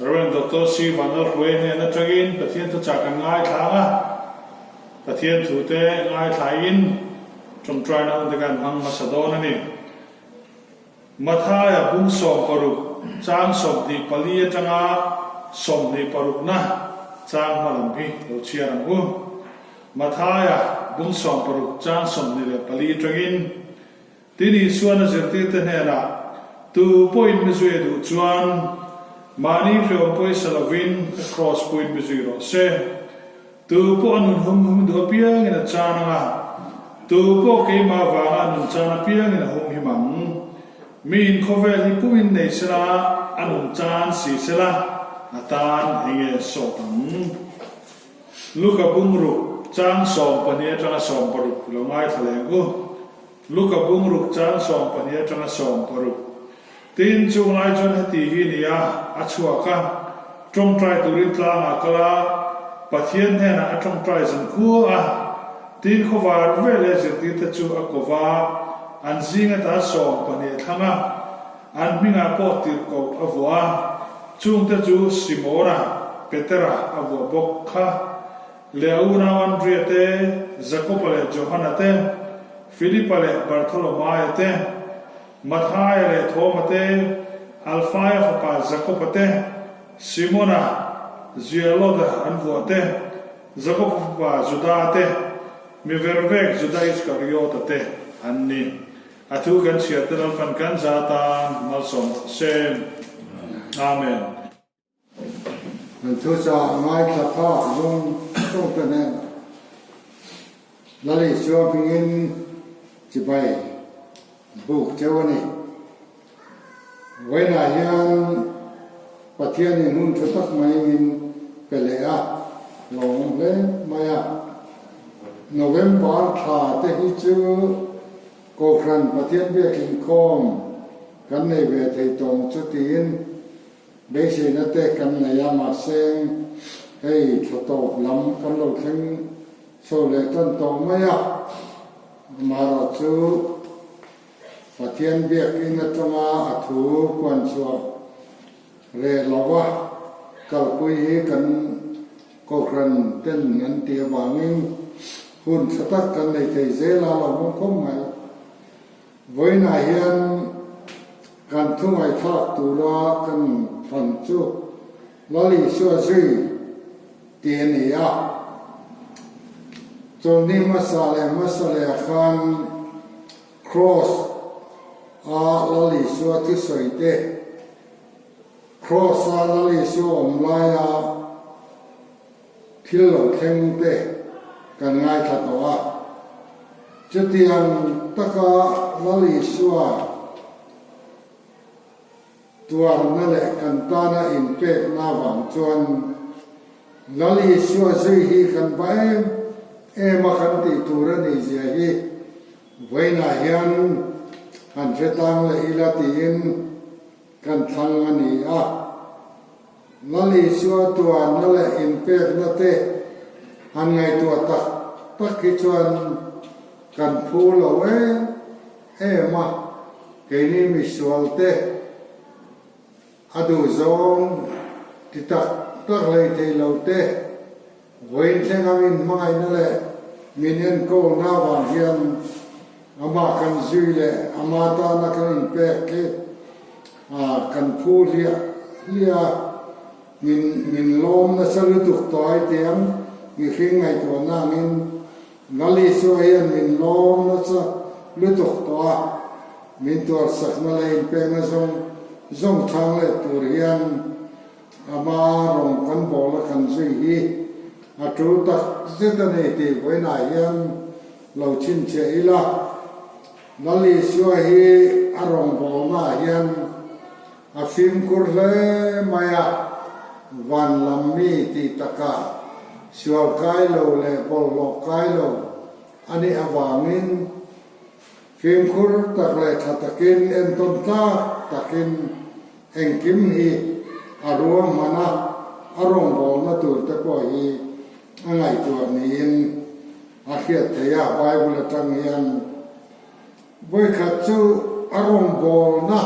Rev. Doctor C. Vanlalhruaia hnen atangin Pathian thuchah kan ngaithlang a, Pathian thute ngaithlain tawngtaina hun te kan hmang hmasa dawn a ni. Mathaia bung 16 chang 24 atanga 26na chang hma lam hi lo chhiar ang u. Mathaia bung 16 chang 24 atangin Tin Isuan a zirtirte hnenah, Tu pawhin mi zui a duh chuan mahni hreawm pawisa lovin a kraws puiin mi zui rawh se. Tu pawh a nun hum hum duh apiangin a chan ang a, tu pawh keimah vanga a nun chan apiangin a hum him ang. Miin khawvel hi pumin nei sela, a nun chan si sela, a tan enge sawt ang? Luka bungruk chang 12 atanga 60 lo ngaithla leh ang u. Luka bungruk chang 12 atanga 60. Tin, chung lai chuan heti hi ni a, a chhuak a, tawngtai turin tlangah kal a, Pathian hnenah a tawngtai zan khua a. Tin, khawvar veleh zirtirte chu a ko va, an zing ata 12 a thlang a, an hmingah pawh tirhkoh a vuah a, chungte chu Simona, Petera a vuah bawk kha. Leh a unau Andrea te, Jakoba leh Johana te, Filipa leh Bartholomaia te, Mathaia leh Thoma te, Alfaia fapa Jakoba te, Simona, Zialota an vuah te, Jakoba fapa Juda te, mi vervek Juda Iskariota te an ni. A thu kan chhiar te Lalpan kan za tan malsawm rawh se. Amen. Kan thuchah ngaithla phak zawng zawng te nen Lal Isua hmingin chibai buk cheu a ni. Vawiinah hian Pathianin hun tha tak mai min pe leh a, lawmawm hle mai a. November thla te hi chu Kohhran Pathian biakinkhawm kan nei ve thei tawng chu tiin Beiseina te kan nei a, mahse hei thla tawp lam kan lo thleng chho leh tan tawh mai a. Amaherawh chu Pathian biakin atanga a thu puan chhuah reh lova kalpui hi kan Kohhran ten an tih avangin hun tha tak kan nei thei zel a, lo hmang khawp mai. Vawiinah hian kan thu ngaihthlak tura kan thlan chu Lal Isua zui tih a ni a. Chawlhni hmasa leh hmasa leh khan Kraws a Lal Isua thusawi te, Kraws a Lal Isua awm laia Thil lo thleng te kan ngaithla tawh a, chutiang taka Lal Isua tuarna leh kan tana inpekna avang chuan Lal Isua zui hi kan va em em a kan tih tur a nih zia hi vawiinah hian han hre tlang leh ila tiin kan thlang a ni a. Lal Isua tuarna leh inpekna te han ngaihtuah tak tak hi chuan kan phu lo em em a, keini misual te a duhzawng ti tak tak hlei thei lo te vawiin thlenga min hmangaihna leh min enkawlna avang hian amah kan zui leh ama tana kan inpek khi Kan phu hliah hliah a, min min lawm nasa lutuk tawh ai tiang mihring ngaihtuahna angin Lal Isua hian min lawm nasa lutuk tawh a, min tuarsakna leh inpekna zawng zawng chhang leh tur hian ama rawng kan bawl a kan zui hi a tul tak zet a ni tih vawiinah hian lo chhinchhiah ila. Lal Isua hi a rawngbawlnaah hian a fimkhur hle mai a, van lam mi tih takah sual kai lo leh bawlhhlawh kai lo a nih avangin fimkhur tak leh tha takin entawn tlak takin engkim hi a ruahman a, a rawngbawlna tur te pawh hi a ngaihtuah niin A hriat theih a, Bible atang hian vawikhat chu a rawngbawlna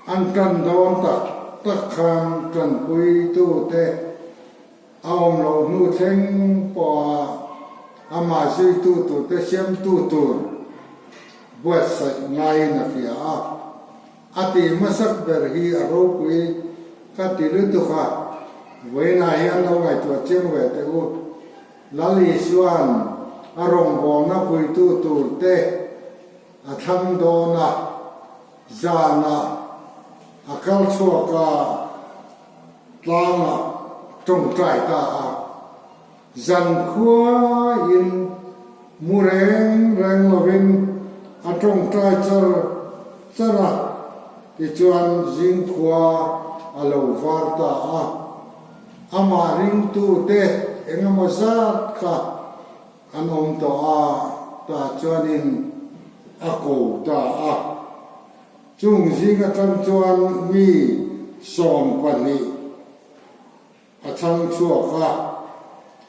an tan dawn tak. tak khan tanpuitute a awm loh hnu thleng pawha amah zuitu turte siamtu tur buatsaih ngaiin a hria a. A tih hmasak ber hi a ropui ka ti lutuk a, vawiinah hian lo ngaihtuah chiang ve teh u. Lal Isua'n a rawngbawlna puitu turte a thlang dawn a, zanah a kal chhuak a, tlangah tawngtai ta a. Zankhuain mu reng reng lovin a tawngtai char char a, tichuan zingkhua a lo var ta a. Amah ringtute engemaw zat kha an awm tawh a, tah chuanin a ko ta a. Chung zing atang chuan mi 12 a chhang chhuak a,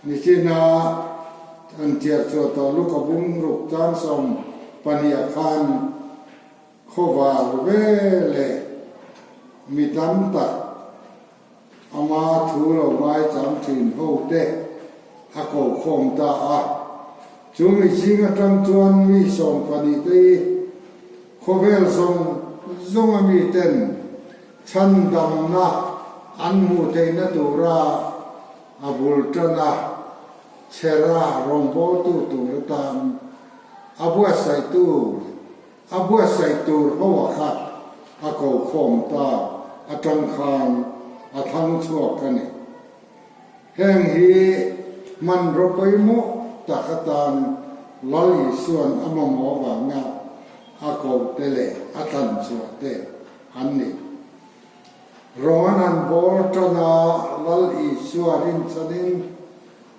nichina an chiar chhuah tawh Luka bung ruk chang 12 ah khan khawvar ve leh mi tam tak ama thu lo ngaichang thin ho te a ko khawm ta a. Chu mi zing atang chuan mi 12 te hi khawvel zawng zawng a mi ten chhandamna an hmuh theihna tura a bul tan a, chhera rawngbawltu tur atan a buatsaihtu a buatsaih tur ho a kha a ko khawm ta atang khan a thlang chhuak a ni. Heng hi hmanraw pawimawh tak atan Lal Isua'n a mamawh avanga a kohte leh a thlan chhuah te an ni. Rawng an han bawl tan a, Lal Isua rinchhanin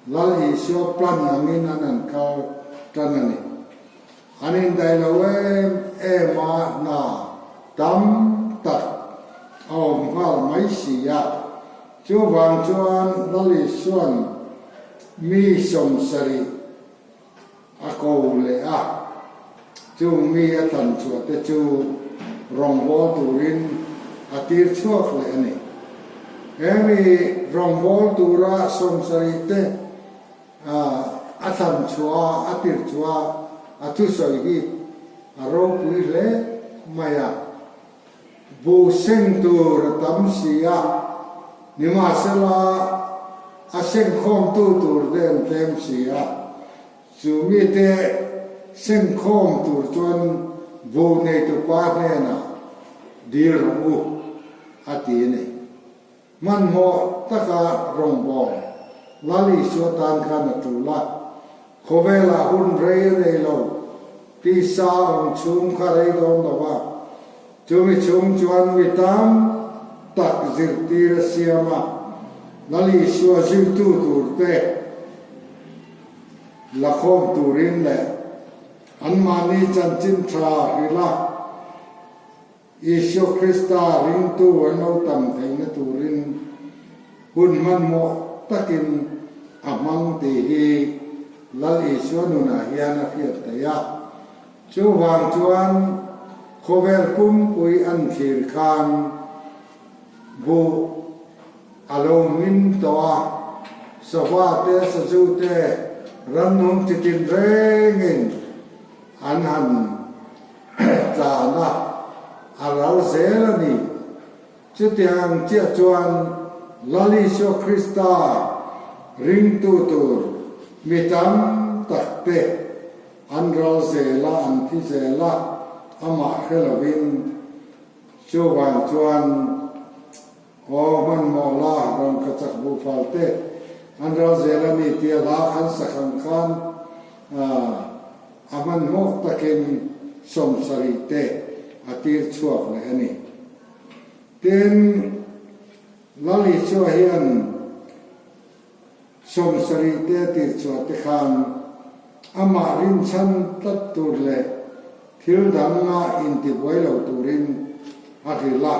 Lal Isua plan angin an han kal tan a ni. An indaih lo em em a, hna tam tak a awm nghal mai si a. Chuvang chuan Lal Isua'n mi 70 a ko leh a, chung mi a thlan chhuah te chu rawngbâwl turin a tir chhuak leh a ni. He mi rawngbâwl tura 70 te a thlan chhuah a, a tir chhuah a, a thusawi hi a ropui hle mai a. Bu seng tur a tam si a, nimahsela a sengkhawmtu tur te an tlem si a, chu mite sengkhawm tur chuan bu neitupa hnenah dil rawh u, a ti a ni. Hmanhmawh taka rawngbâwl Lal Isua tan khan a tul a, khawvelah hun rei a nei lo, tisa awm chhung kha rei dawn lo a, chumi chhung chuan mi tam tak zirtir a siam a, Lal Isua zirtu turte la khawm turin leh anmahni chanchin tha hrilh a, Isua Krista ringtu an lo tam theihna turin hun hmanhmawh takin a hmang tih hi Lal Isua nunah hian a hriat theih a. Chuvang chuan khawvel pumpui an thlir khan buh a lo hmin tawh a, sava te, sazu te, rannung chitin rengin an han tlan a, a ral zel a ni. Chutiang chiah chuan Lal Isua Krista ringtu tur mi tam tak te an ral zel a, an thi zel a, amah hre lovin. Chuvang chuan Aw hmanhmawh la rawn ka chak buh fal te an ral zel a ni tia hla khan sak ang khan a hmanhmawh takin 70 te a tir chhuak leh a ni. Tin, Lal Isua hian 70 te a tir chhuah te khan amah rinchhan tlat tur leh thil danga intibuai lo turin a hrilh a,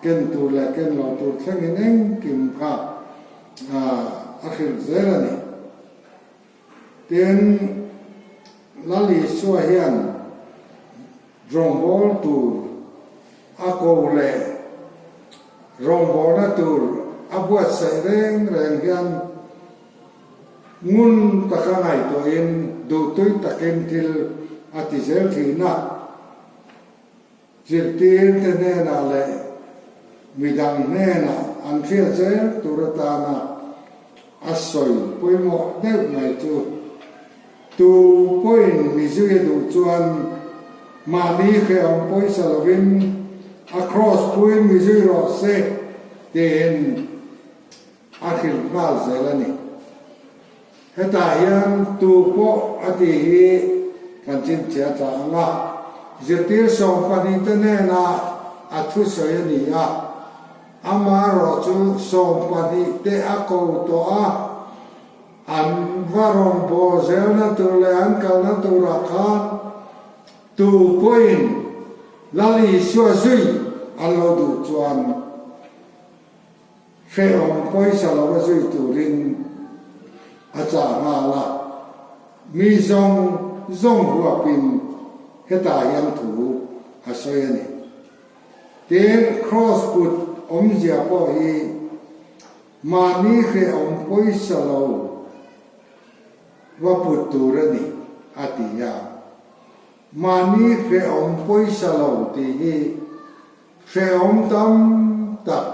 ken tur leh ken lo tur thlengin engkim kha a hrilh zel a ni. Tin, Lal Isua hian rawngbâwl tur a ko leh. Rawngbawlna tur a buatsaih reng reng hian ngun taka ngaihtuahin duhtui takin thil a ti zel thin a. Zirtirte hnenah leh midang hnenah an hriat zel tur atana a sawi pawimawh deuh mai chu tu pawhin mi zui a duh chuan mahni hrehawm pawisa lovin a kraws puiin mi zui rawh se tiin a hrilh nghal zel a ni. Hetah hian tu pawh a tih hi kan chhinchhiah tla ang a, zirtir sawmpahnihte hnenah a thusawi a ni a, amaherawhchu sawmpahnihte a ko tawh a, an va rawngbâwl zelna tur leh an kalna turah khan tu pawhin Lal Isua zui an lo duh chuan, Hrehawm pawisa lova zui turin a chah nghal a, mi zawng zawng huapin hetah hian thu a sawi a ni. Tin, Kraws kut awmzia pawh hi mahni hrehawm pawisa lo va put tur a ni, a ti a. Mahni hrehawm pawisa lo tih hi Hrehawm tam tak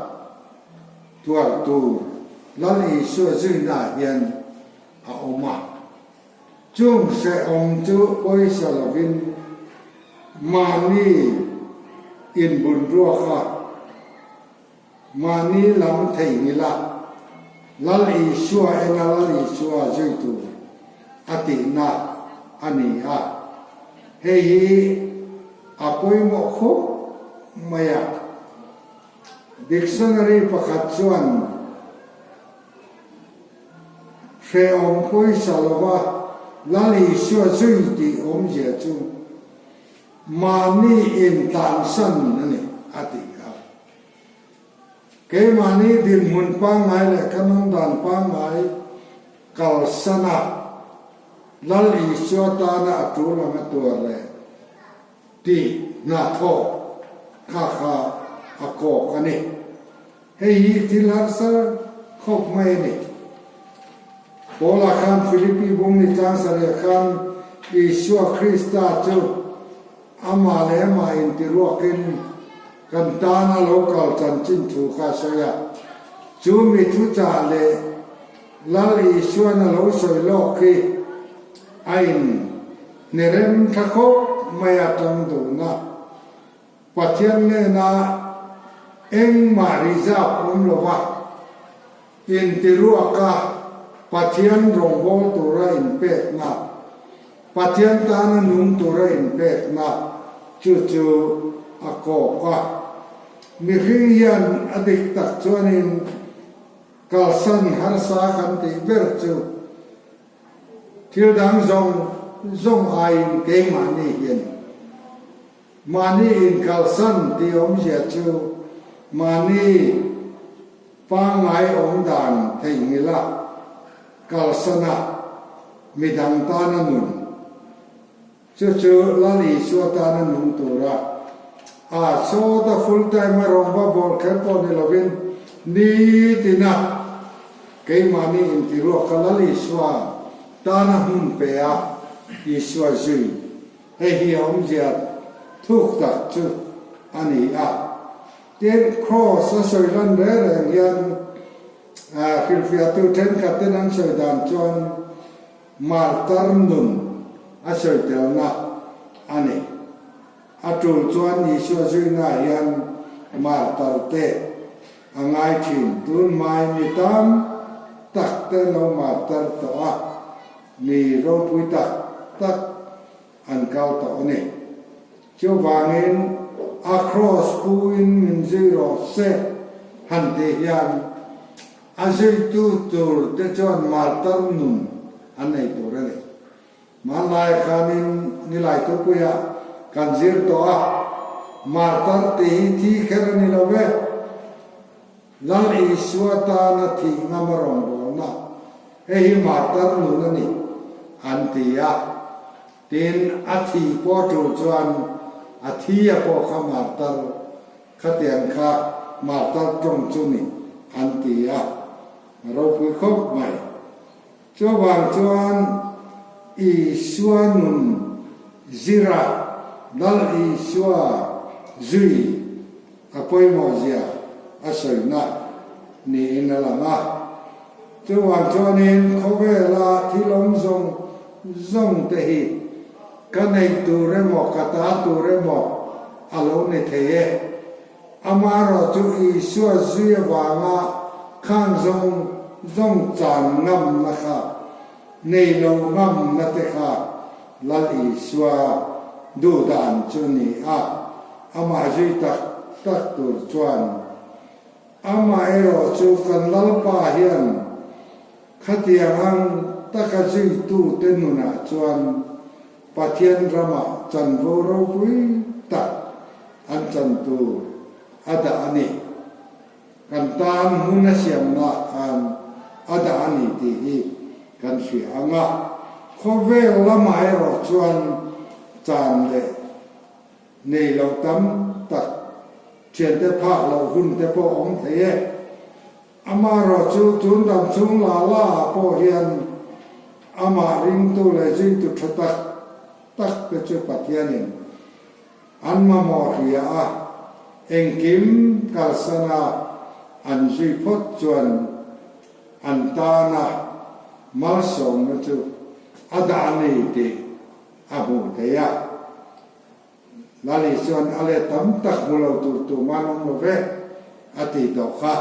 tuar tur Lal Isua zuinaah hian a awm a. Chung hrehawm chu pawisa lovin mahni inbunruak a, mahni lam theihnghilh a, Lal Isua enga Lal Isua zui tur a tihna a ni a. Hei hi a pawimawh khawp mai a. Dictionary pakhat chuan hrehawm pawisa lova Lal Isua zui tih awmzia chu mahni intlansan a ni a ti a. Keimahni dinhmun pangngai leh ka nungdan pangngai kalsan a, Lal Isua tana a tul ang a tuar leh tih hnathawk kha kha a kawk a ni. Hei hi thil harsa khawp mai a ni. Paula khan Philippi bung ni tlangsarih khan Isua Krista chu amah leh amah intiruakin Kan tana lo kal chanchin thu kha a sawi a, chu mi thuchah leh Lal Isuan a lo sawi lawk hi a in hnerem thla khawp mai a tang dun a. Pathian hnena engmah reserve awm lova intiruaka Pathian rawngbâwl tura inpekna, Pathian tana nung tura inpekna chu chu a kawk a. Mihring hian a dik tak chuanin kalsan harsa kan tih ber chu thil dang zawng zawng aiin keimahni hian mahni inkalsan tih awmzia chu mahni Pangngai awm dan theihnghilh a, kalsan a, midang tana nun. Chu chu Lal Isua tana nung tura a sawta full time a rawn va bawl kher pawh ni lovin nitina keimahni intiruak kha Lal Isua tana hmun pe a, Isua zui. Hei hi a awmzia thuk tak chu a ni a. Tin, Kraws a sawi lan reng reng hian hrilhfiahtu thenkhat ten an sawi dan chuan martar nun a sawi telna a ni. A tul chuan Isua zuina hian martar te a ngai thin. Tun hmai mi tam tak te lo martar tawh a, mi ropui tak tak an kal tawh a ni. Chuvangin a kraws puin min zui rawh se han tih hian a zuitu tur te chuan martar nun an nei tur a ni. Hmanlai khanin nilai tupuiah kan zir tawh a, martar tih hi thi kher a ni lo ve. Lal Isua tana thih ngam a rawngbawlna, hei hi martar nun a ni, an ti a. Tin, a thih pawh tul chuan a thi a pawh kha martar khatiang kha. Martar tawng chu ni an ti a, a ropui khawp mai. Chuvang chuan Isua nun zira Lal Isua zui a pawimawhzia a sawina niin a lang a. Chuvang chuanin khawvela thil awm zawng zawng te hi ka neih tur emaw ka ta tur emaw a lo ni thei e. Amaherawh chu Isua zui avanga khan zawng zawng chan ngamna kha, nei lo ngamna te kha Lal Isua duh dan chu ni a, amah zui tak tak tur chuan. Amaherawh chu kan Lalpa hian khatiang ang taka zuitute nunah chuan Pathian ramah chanvo ropui tak an chan tur a dah a ni. Kan tan hmun a siamnaah khan a dah a ni tih hi kan hria ang a. Khawvel lamah erawh chuan chan leh nei loh tam tak, thiante phak loh hun te pawh awm thei e. Amaherawh chu tun dam chhung la la ah pawh hian amah ringtu leh zuitu tha tak tak te chu Pathianin an mamawh hria a, engkim kalsana an zui phawt chuan an tana malsawmna chu a dah a ni tih a hmuh theih a. Lali chuan a let tam tak hmu lo tur tuman awm lo ve, a ti tawh kha.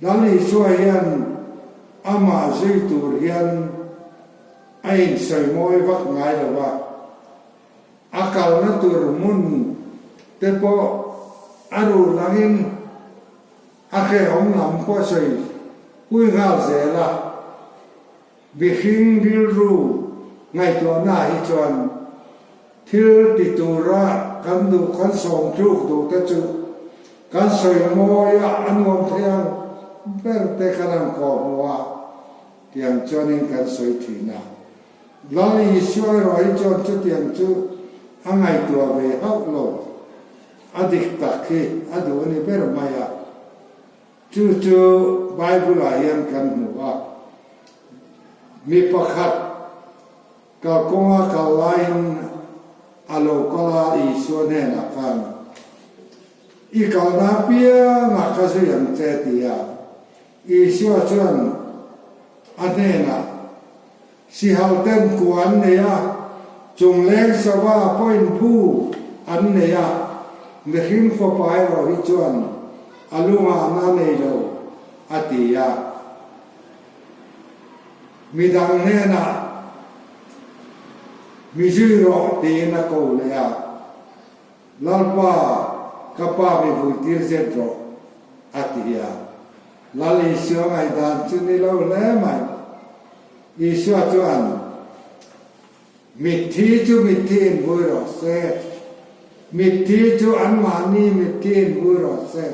Lali chua hian amah zui tur hian a insawi mawi vak ngai lo va, a kalna tur hmun te pawh a ruh langin a hrehawm lam pawh sawi pui nghal zel a. Mihring rilru ngaihtuahna hi chuan thil ti tura kan duh kan sawm tluk duh te chu kan sawi mawi a, a nuam thei ang ber te kan han kawh hmu a, tiang chuanin kan sawi thin a. Lal Isua erawh hi chuan chutiang chu a ngaihtuah ve hauh lo, a dik tak hi a duh a ni ber mai a. Chu chu Bible-ah hian kan hmu a, mi pakhat kalkawnga kal laiin a lo kal a, Isua hnenah khan, I kalna apiangah ka zui ang che, ti a. Isua chuan a hnenah, Sihal ten kua an nei a, chungleng sava pawhin bu an nei a, mihring fapa erawh hi chuan a lungahna a nei lo, a ti a. Midang hnenah mi zui rawh tiin a ko leh a, Lalpa, ka pa mi vuitir zet rawh, a ti a. Lal Isua ngaihdan chu ni lo hle mai. Isua chuan, Mitthi chu mitthi in vui rawh se, mitthi chu anmahni mitthi in vui rawh se,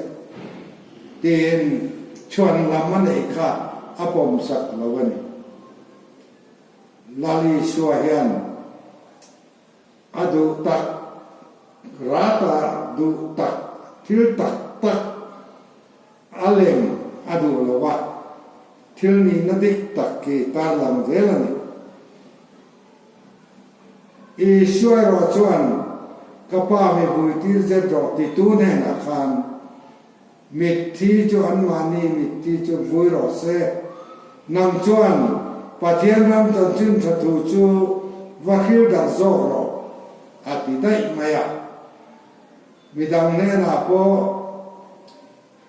tiin chhuan lam a neih kha a pawmsak lo a ni. Lal Isua hian A duh tak rata duh tak thil tak tak a lem a duh lo a, thil nihna dik tak khi tarlang zel a ni. Isua erawh chuan ka pa mi vuitir zet rawh titu hnenah khan Mitthi chu anmahni mitthi chu vui rawh se. Nang chuan Pathian ram chanchin tha thu chu va hril darh zawk rawh, a ti daih mai a. Midang hnenah pawh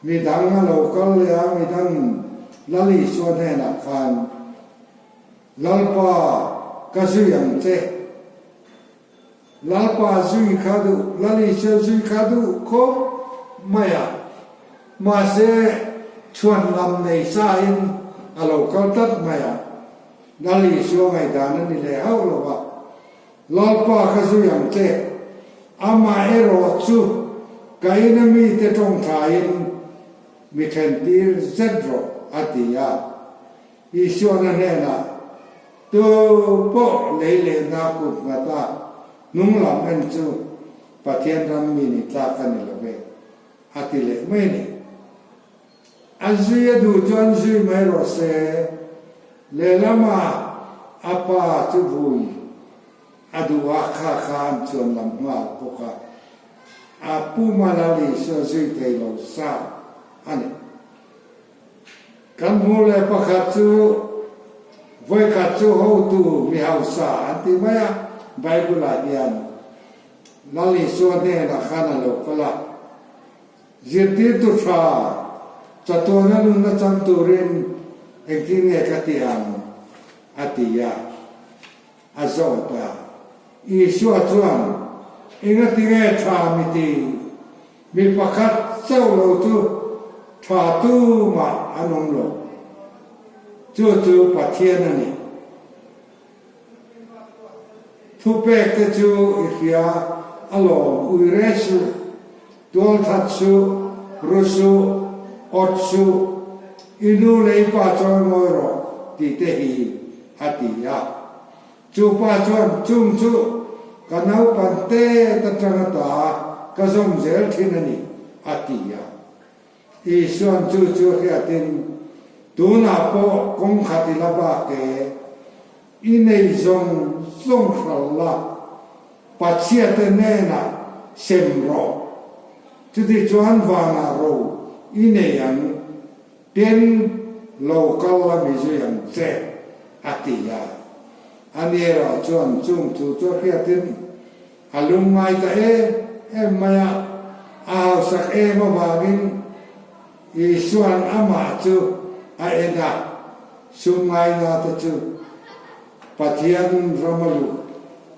midang a lo kal leh a, midang Lal Isua hnenah khan, Lalpa, ka zui ang che. Lalpa zui kha duh, Lal Isua zui kha duh khawp mai a, mahse chhuan lam nei sa in a lo kal tlat mai a, Lal Isua ngaihdan a ni leh hauh lo va, Lalpa ka zui ang che, amah erawh chu ka ina mite tawngthaiin mi thentir zet rawh a ti a. Isuana hnenah, Tu pawh lei lehna kut nghata hnung lam en chu Pathian ram mi ni tlak a ni lo ve. A ti leh mai a ni. A zui a duh chuan zui mai rawh se. Lehlamah a pa chu vui a duh a, kha kha an chuan lam nghal bawk a. A pu Malal Isua zui thei lo sa a ni. Kan hmuh leh pakhat chu vawikhat chu hotu mi hausa an ti mai a, Bible-ah hian Lal Isua hnenah khan a lo kal a, Zirtirtu tha, chatuana nunna chang turin engtin nge ka ti ang? a ti a, a zawt a. Isua chuan, Engati nge tha mi ti? Mi pakhat chauh lo chu tha tumah an awm lo. Chu chu Pathian a ni. Thupek te chu i hria alawm, uire suh, tualthat suh, ru suh, awt suh, i nu leh i pa chawi ngawi rawh tih te hi a ti a. Chu pa chuan chung chu ka naupan tet atang ata ka zawm zel thin a ni, a ti a. Isuan chu chu hriatin, Tunah pawh kawng khat i la bak e, i nei zawng zawng hral la, Pathiate hnenah sem rawh, chutichuan vanah ro i nei ang. Tin, lo kal la mi zui ang che, a ti a. Ani erawh chuan chung thu chu a hriatin a lungngai ta em em mai a, a hausak em avangin Isua'n amah chu a en a, sum ngaina te chu Pathian rama luh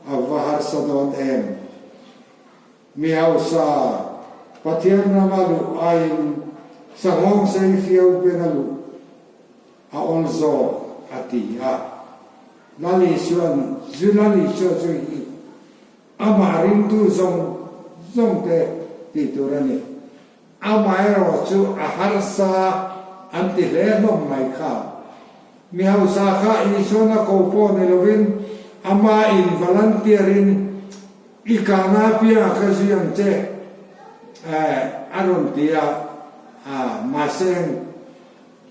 a va harsa dawn em? Mi hausa, Pathian rama luh aiin sanghawng sei hriau benga luh a awl zawk, a ti a. Lal Isua'n zu Lal Isua chu hi amah ringtu zawng zawngte tih tur a ni. Amaherawh chu a harsa an ti hle hlawm mai kha. Mi hausa kha Isua'n a ko pawh ni lovin amah in volunteer in I kahna apiangah ka zui ang che a rawn ti a, mahse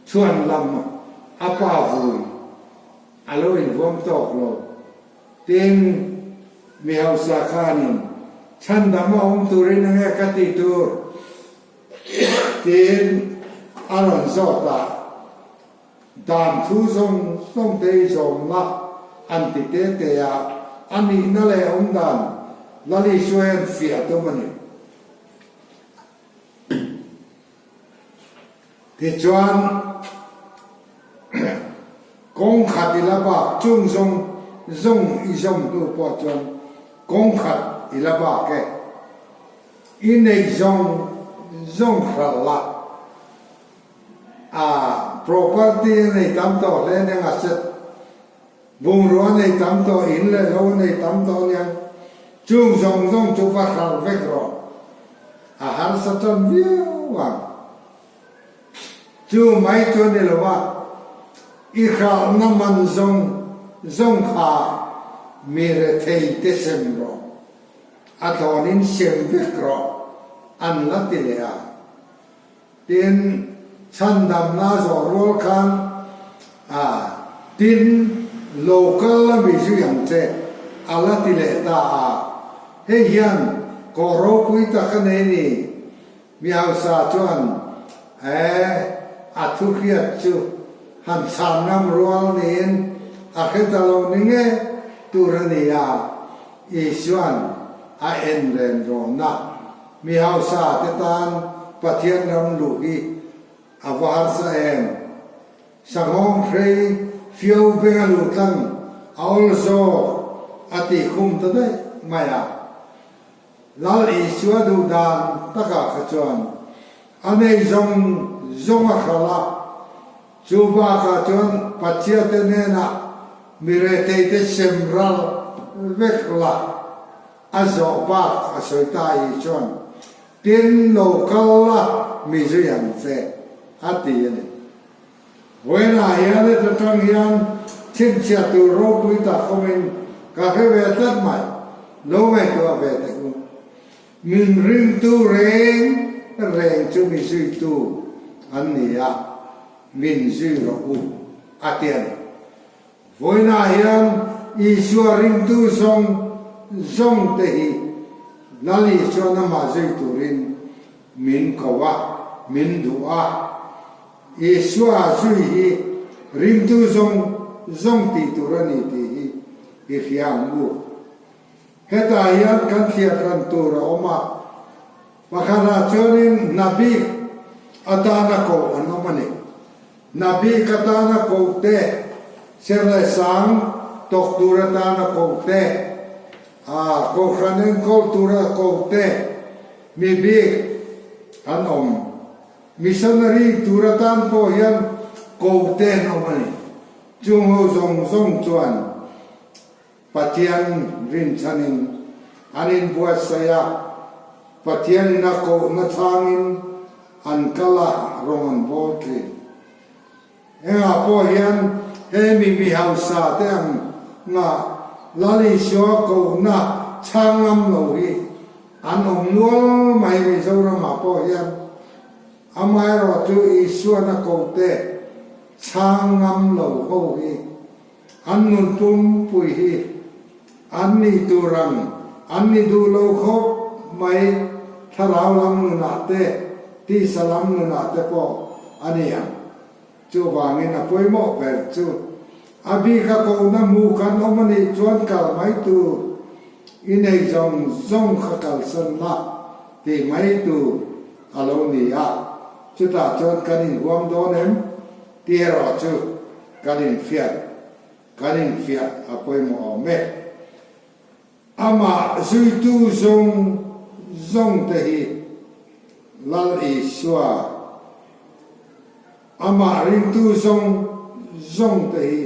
chhuan lam a pa vui a lo inhuam tawk lo. Tin, mi hausa khanin chhandam a awm turin enge ka tih tur? tiin a rawn zawt a. Dan thu zawng zawng te i zawmna an ti te te a, a nihna leh awm dan Lal Isua hian fiah a tum a ni. Tichuan, kawng khat i la bak chung zawng zawng i zawm hnu pawh chuan kawng khat i la bak e. I neih zawng zawng hralh la. A property a nei tam tawh hle aniang asset bungrua a nei tam tawh in leh lo a nei tam tawh aniang chung zawng zawng chu va hralh vek rawh a harsa tan viau ang chu mai chu a ni lo a i hralhna man zawng zawng kha mi rethei te sem rawh a thlawnin sem vek rawh an la ti leh a. Tin, chhandamna zawh rual khan a tin lo kal la mi zui ang che, a la ti leh ta a. Hei hian kawh ropui tak a nei ni. Mi hausa chuan e a thu hriat chu han chhan ngam rual niin a hre ta lo ni nge tur a ni a, Isua'n a en ren rawnna. Mi hausa te tan Pathian ram luh hi a va harsa em? Sanghawng hrei fio benga luh tlang a awl zawk a tih khum ta daih mai a. Lal Isua duh dan takah kha chuan a nei zawng zawng a hralh a, chu bakah chuan Pathiate hnenah mi retheite sem ral vek la. A zawh bak a sawi ta i chuan, Tin lo kal la mi zui ang che, a ti a ni. Vawiinah hian heta tang hian chhinchhiah tur ropui tak awmin ka hre ve tlat mai, lo ngaihtuah ve teh u. Min ringtu reng. reng chu mi zuitu an ni a, min zui rawh u, a ti a ni. Vawiinah hian Isua ringtu zawng zawng te hi Lal Isuan amah zui turin min ko a, min duh a. Isua zui hi ringtu zawng zawng tih tur a ni tih hi i hria ang u. Hetah hian kan thliar hran tur a awm a, pakhatah chuanin hna bik atana koh an awm a ni. Hna bik atana koh te, ser leh sang tawk tur atana koh te, a kohhran enkawl tura koh te, mi bik an awm. Missionary tur atan pawh hian koh te an awm a ni. Chung ho zawng zawng chuan Pathian rinchhanin an inbuatsaih a, Pathianin a kohna chhangin an kal a, rawng an bawl thin. Engah pawh hian he mi mi hausa te ang nga Lal Isua kohna chhang ngam lo hi an awm nual mai Mizoramah pawh hian. Amaherawhchu Isuan a kohte chhang ngam lo ho hi An nun pumpui hi an ni tur ang an ni duh lo khawp mai, thlarau lam nunah te, tisa lam nunah te pawh a ni ang. Chuvangin a pawimawh ber chu a bika kohna hmu kan awm a nih chuan kal mai tur, i nei zawng zawng kha kalsan la tih mai tur a lo ni a, chutah chuan kan inhuam dawn em? Tih erawh chu kan infiat, kan infiah a pawimawh awm e. Amah zuitu zawng zawng te hi Lal Isua, amah ringtu zawng zawng te hi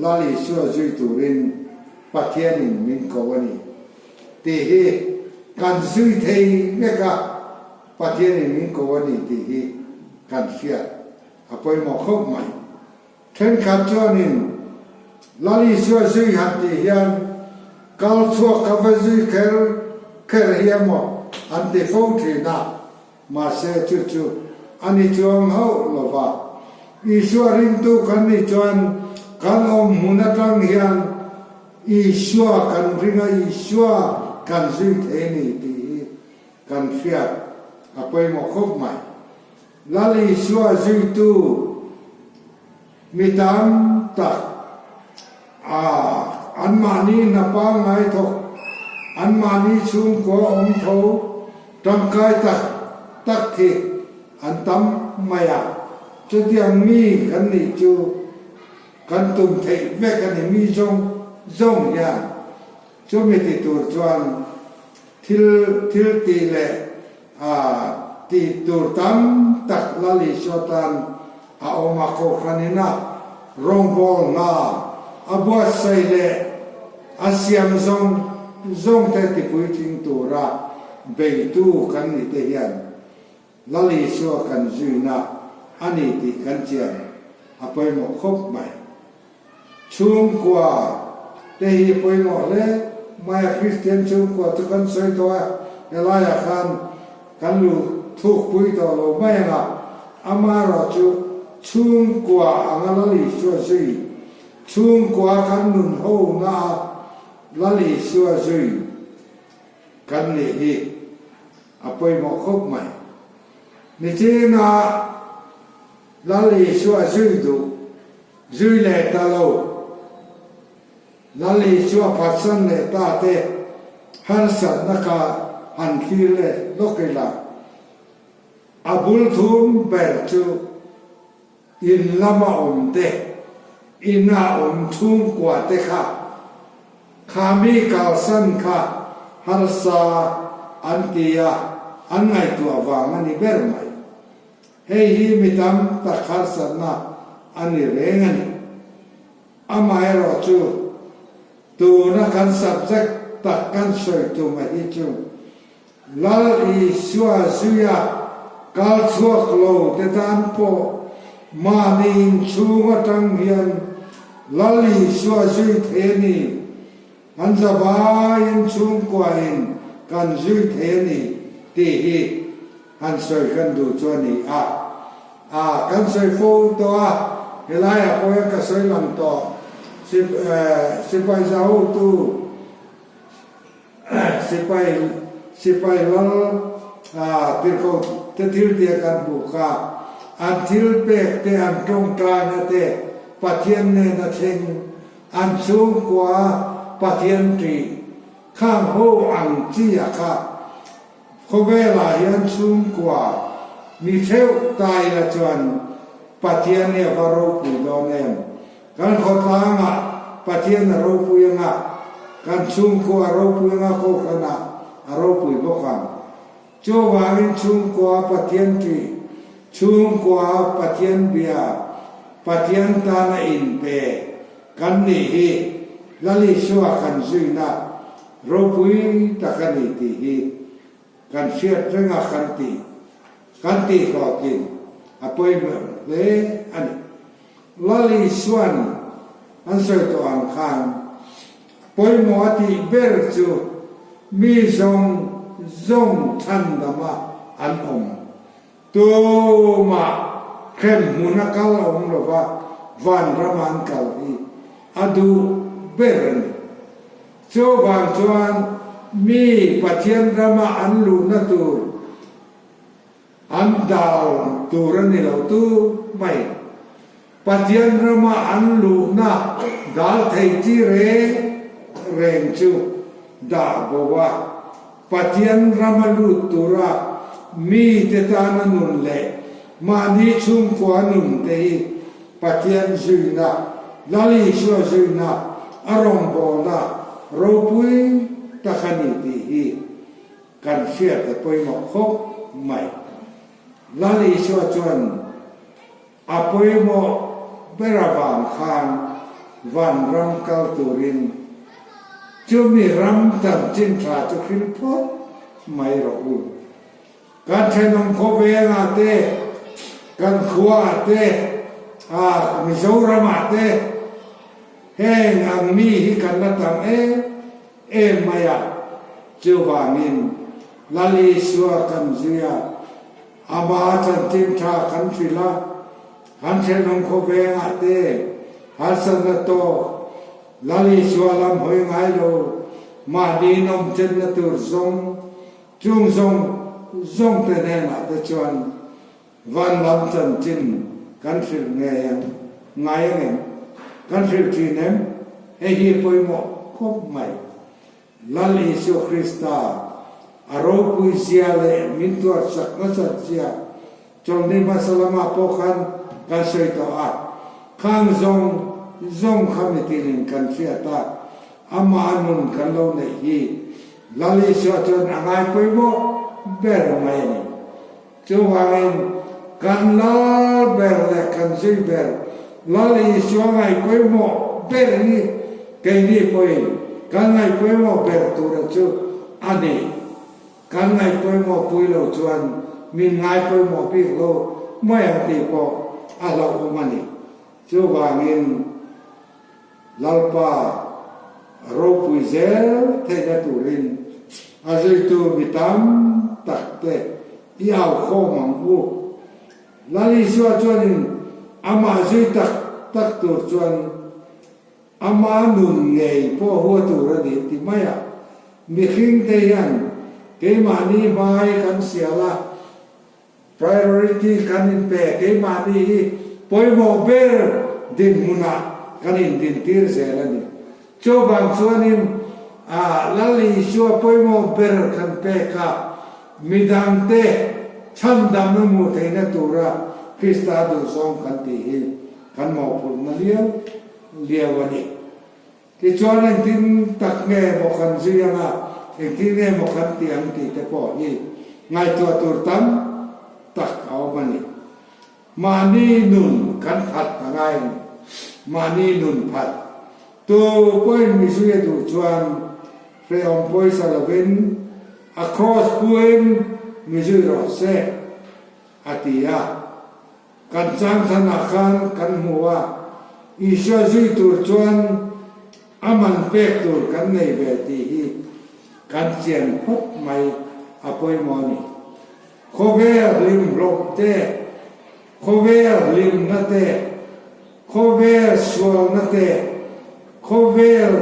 Lal Isua zui turin Pathianin min ko a ni tih hi kan zui thei vek a, Pathianin min ko a ni tih hi kan hriat a pawimawh khawp mai. Thenkhat chuanin Lal Isua zui han tih hian kal chhuak ka va zui kher kher hi emaw an ti fo thin a, Mahse chu chu a ni chuang hauh lo va. Isua ringtu kan nih chuan kan awm hmun atang hian Isua kan ring a, Isua kan zui thei a ni tih hi kan hriat a pawimawh khawp mai. Lal Isua zuitu Mi tam tak a anmahni hna pangngai thawk, anmahni chhungkua awm tho tangkai tak tak hi an tam mai a. Chutiang mi kan nih chu kan tum theih vek a ni. Mi zawng zawng hian chumi ti tur chuan thil thil tih leh A tih tur tam tak Lal Isua tan a awm a, Kohhran ina rawngbâwl hna a buatsaih leh a siam zawng zawngte tipuitling tura beitu kan ni te hian Lal Isua kan zuina a ni tih kan chian a pawimawh khawp mai. Chhungkua te hi pawimawh hle mai a, Kristian chhungkua chu kan sawi tawh a, helaiah khan kan lu thuk pui tawh lo mai ang a, amaherawh chu chhungkua anga Lal Isua zui, chhungkua kan nun ho na a Lal Isua zui kan nih hi a pawimawh khawp mai. Nichina Lal Isua zui duh Zui leh ta lo. Lal Isua phatsan leh ta te harsatna kha han thlir leh lawk ila. A bul thum ber chu in lama awm te, ina awm chhungkua te kha kha mi kalsan kha harsa an ti a, an ngaihtuah vang a ni ber mai. Hei hi mi tam tak harsatna a ni reng a ni. Amaherawhchu, tuna kan subject tak kan sawi tum a hi chu Lal Isua zuia kal chhuak lo te tan pawh mahni inchhung atang hian Lal Isua zui thei a ni. An zavaiin chhungkuain kan zui thei a ni tih hi. Han sawi kan duh chu a ni a. A, kan sawi fo tawh a, helaiah pawh hian ka sawi lang tawh. Sipai zahotu, sipai, sipai lal tirhkoh te thil tia kan hmuh kha, an thil pek te, an tawngtaina te Pathian nena thleng, an chhungkua Pathian ṭih khang ho ang chi a kha. Khawvelah hian chhungkua mi theuh ta ila chuan Pathian hi a va ropui dawn em? Kan khawtlangah Pathian a ropui anga, kan chhungkua a ropui anga kohhranah a ropui bawk ang. Chuvangin chhungkua Pathian ṭih, chhungkua Pathian bia, Pathian tana inpe kan nih hi Lal Isua kan zuina Ropui tak a ni tih hi kan hriat reng a, kan tih kan tih hlawhtlin a pawimawh hle a ni. Lal Isuan an sawi tawh ang khan pawimawh a tih ber chu mi zawng zawng chhandama an awm Tumah hremhmun a kal awm lova vanram an kal hi a duh ber a ni. Chuvang chuan mi Pathian rama an luhna tur an dal tur a ni lo tu mai. Pathian rama an luhna dal thei chi reng reng chu dah bo a, Pathian rama lut tura mite tana nun leh mahni chhungkua nun te hi Pathian zuina, Lal Isua zuina, a rawngbawlna ropui tak a ni tih hi kan hriat a pawimawh khawp mai. Lal Isua chuan. A pawimawh ber avang khan vanram kal turin chumi ram chanchin tha chu hrilh phawt mai rawh u. Kan thenawm khawvengah te, kan khuaah te, ah Mizoramah te heng ang mi hi kan la tam em em mai a, chuvangin Lal Isua kan zui a, Amah chanchin tha kan hrilh a, kan thenawm khawvengah te harsatna tawk, Lal Isua lam hawi ngai lo, mahni nawmchenna tur zawng, chung zawng zawng te hnenah te chuan van lam chanchin kan hrilh ngei ang, ngai ang em? Kan hrilh thin em? Hei hi pawimawh khawp mai. Lal Isua Krista a ropui zia leh min tuar chak nasat zia chawlhni hmasa lamah pawh khan kan sawi tawh a, khang zawng zawng kha mitin kan hriat a, amah nun kan lo neih hi Lal Isua chuan a ngai pawimawh ber mai a ni. Chuvangin kan lal ber leh kan zui ber Lal Isua ngaihpawimawh ber hi keini pawhin kan ngaihpawimawh ber tura chu a ni. Kan ngaihpawimawh pui lo chuan min ngaipawimawh bik lo mai ang tih pawh a hlauhawm a ni. Chuvangin Lalpa ropui zel theihna turin a zuitu mi tam tak te i au khawm ang u. Lal Isua chuanin amah zui tak tak tur chuan ama nun ngei pawh hua tur a ni ti mai a. Mihring te hian keimahni hmai kan sial a, Priority kan inpe keimahni hi pawimawh ber dinhmunah kan indintir zel a ni. Chuvang chuanin Lal Isua pawimawh ber kan pek a, midangte chhandamna hmuh theihna tura Krista duhzawng kan tih hi kan mawhphurhna liau liau a ni. Tichuan engtin tak nge maw kan zui anga, engtin nge maw kan ti ang tih te pawh hi ngaihtuah tur tam tak a awm a ni. Mahni nun kan phat a ngai a ni. Mahni nun phat. Tu pawhin mi zui a duh chuan hrehawm pawisa lovin a kraws puin mi zui rawh se a ti a. Kan changthanah khan kan hmu a, Isua zui tur chuan a man pek tur kan nei ve tih hi kan chian khawp mai a pawimawh a ni. Khawvel hlimhlawm te, khawvel hlimna te, khawvel sualna te, khawvel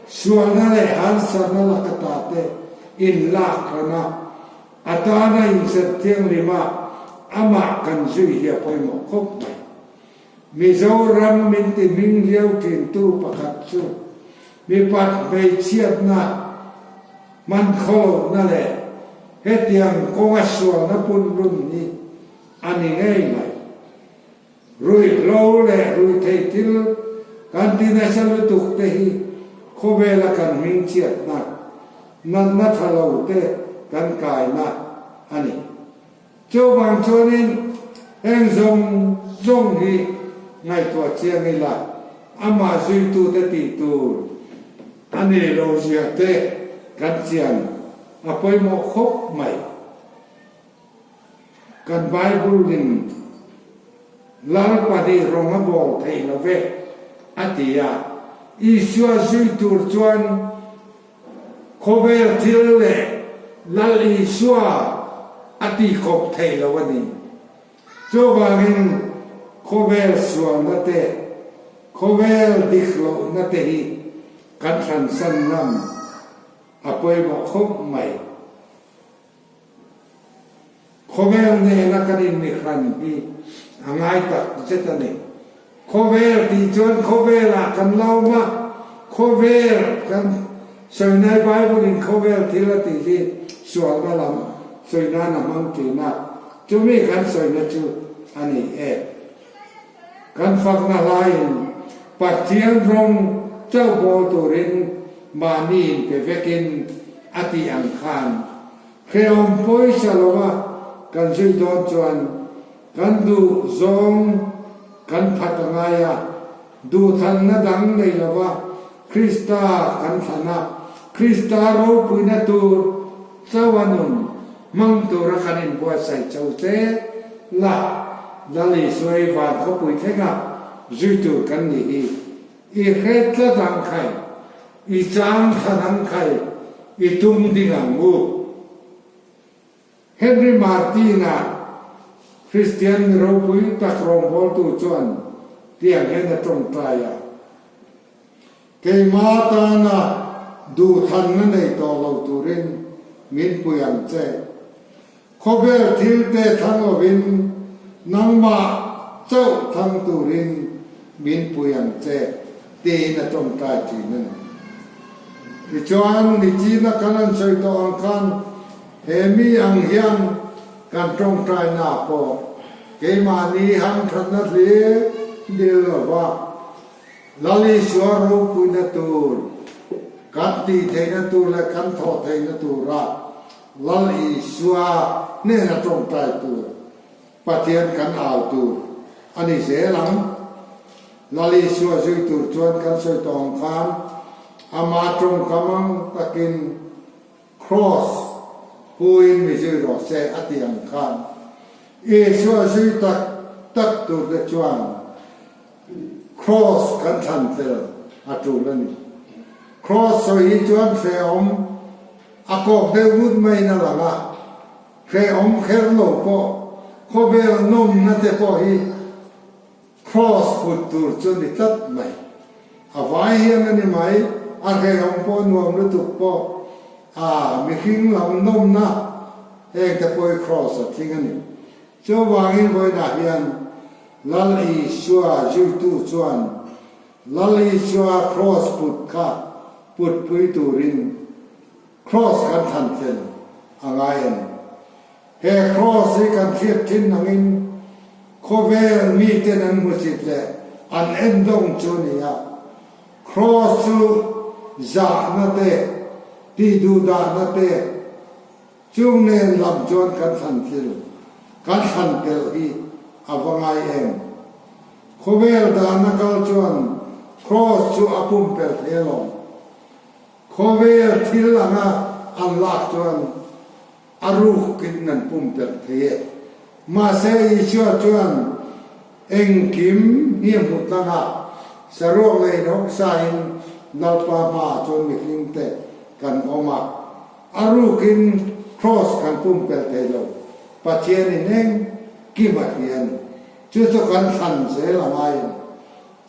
sualna leh harsatna laka ta te inlak hran a, a tana inserh thianghlim a, amah kan zui hi a pawimawh khawp mai. Mizoram min ti hming liau thintu pakhat chu mipat hmeichhiatna, hman khawlohna leh hetiang kawnga sualna punlun hi a ni ngei mai. Ruihhlo leh ruihtheih thil kan ti nasa lutuk te hi khawvela kan hmingchhiatna, natna tha lo te kan kaina a ni. Chuvang chuanin heng zawng zawng hi ngaihtuah chiang ila, amah zuitute tih tur a nei lo zia te kan chian a pawimawh khawp mai. Kan Bible-in Lal pahnih rawng a bawl thei lo ve a ti a, Isua zui tur chuan Khawvel thil leh Lal Isua a tihkawp theih lo a ni. Chuvangin khawvel sualna te, khawvel dik lohna te hi kan hransan ngam a pawimawh khawp mai. Khawvel nena kan inmihran hi a ngai tak zet a ni. Khawvel tih chuan khawvelah kan lawm a, khawvel kan sawi nai Bible in khawvel thil a tih hi sualna lam sawi nan a hmang thin a, chumi kan sawina chu a ni e. Kan fakna hlaiin Pathian rawng chauh bawl turin mahni inpe vekin a tih ang khan hrehawm pawisa lova kan zui dawn chuan kan duh zawng kan phat a ngai a, duhthanna dang nei lova Krista kan thlan a, Krista ropuina tur chauha nun hmang tura kan inbuatsaih cho che la, Lal Isua i van khawpui thlenga zui tur kan nih hi. I hre tlat ang khai, i chang thlan ang khai, i tum ding ang u. Henry Martin-a, Kristian mi ropui tak rawngbawltu chuan tiang hian a tawngtai a, Keimah tana duhthanna nei tawh lo turin min pui ang che. Khawvel thil te thlang lovin nangmah chauh thlang turin min pui ang che, tiin a tawngtai thin a ni. Tichuan, nichina kan an sawi tawh ang khan he mi ang hian kan tawngtaina pawh keimahni hamthatna hlir dil lova Lal Isua ropuina tur, kan tih theihna tur leh kan thawh theihna tura Lal Isua hnena tawngtai tur Pathian kan au tur a ni zel ang. Lal Isua zui tur chuan kan sawi tawh ang khan ama tawngkam ang takin Kraws puin mi zui rawh se a ti ang khan Isua zui tak tak tur te chuan Kraws kan thlan tel a tul a ni. Kraws sawi hi chuan hrehawm a kawk deuh ngut maiin a lang a, hrehawm kher lo pawh khawvel nawmna te pawh hi Kraws put tur chu ni tlat mai. A vai hian a ni mai, a hrehawm pawh nuam lutuk pawh a mihring lam nawmna heng te pawh hi Kraws a tling a ni. Chuvangin vawiinah hian Lal Isua zuitu chuan Lal Isua Kraws put kha putpui turin Kraws kan thlan tel a ngai a ni. He Kraws hi kan hriat thin angin khawvel miten an hmusit leh an endawng chu a ni a. Kraws chu zahna te, tihduhdahna te, Chung nen lam chuan kan thlan thil kan thlan telh hi a va ngai em? Khawvel dana kal chuan Kraws chu a pumpelh thei alawm. Khawvel thil anga an lak chuan a rukin an pumpelh thei e. Mahse Isua chuan engkim hi a hmu tlang a, saruak leh inhawksain Lalpa hmaah chuan mihringte kan awm a. A rukin Kraws kan pumpelh thei lo. Pathianin engkim a hria a ni. Chu chu kan thlan zel a ngai a ni.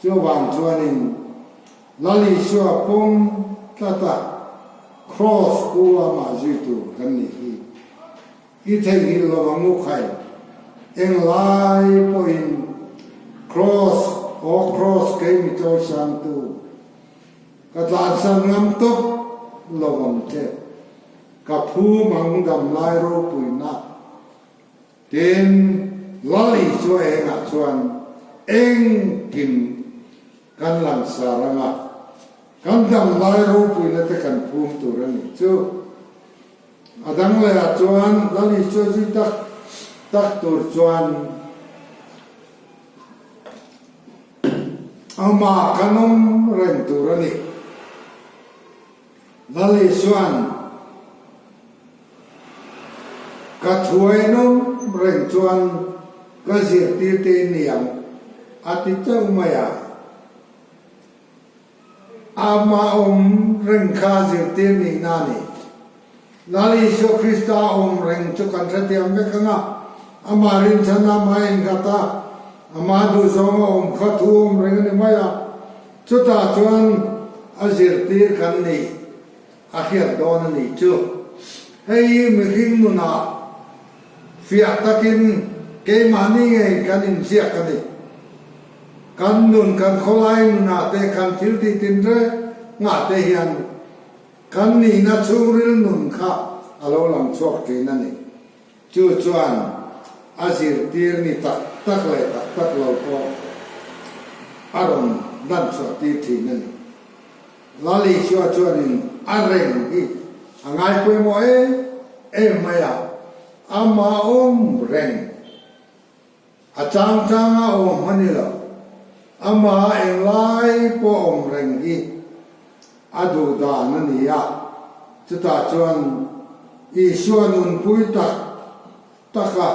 Chuvang chuanin Lal Isua pawm tlat a, Kraws pu amah zui tur kan nih hi. I theihnghilh lo ang u khai. Englai pawhin Kraws, aw Kraws kei mi chawisangtu, ka tlansan ngam tawp lo ang che. Ka phu mang dam lai ropuina. Tin, Lal Isua engah chuan engkim kan langsar anga kan dam lai ropuina te kan phum tur a nih chu. A dang lehah chuan Lal Isua zui tak tak tur chuan amah kan awm reng tur a ni. Lal Isua'n ka thuainawm reng chuan ka zirtir te niang a ti chauh mai a. Amah awm reng kha zirtir nihna a ni. Lal Isua Krista awm reng chu kan hrethiam vek ang a, amah rinchhan a, amah enghat a, amah duhzawng a awm kha thu awm reng a ni mai a. Chutah chuan a zirtir kan nih a hriat dawn a nih chu. Hei hi mihring nunah fiah takin keimahni ngei kan inziak a ni. Kan nun, kan khawlai nunah te, kan thil tih tinrengah te hian kan nihna chhungril nun kha a lo lang chhuak thin a ni. Chu chuan a zirtir ni tak tak leh tak tak lo pawh a rawn dan chhuah tir thin a ni. Lal Isua chuanin a reng hi a ngai pawimawh em em mai a, amah awm reng a chang changa awm a ni lo, amah englai pawh awm reng hi a duh dan a ni a, chutah chuan Isua nunpui tak taka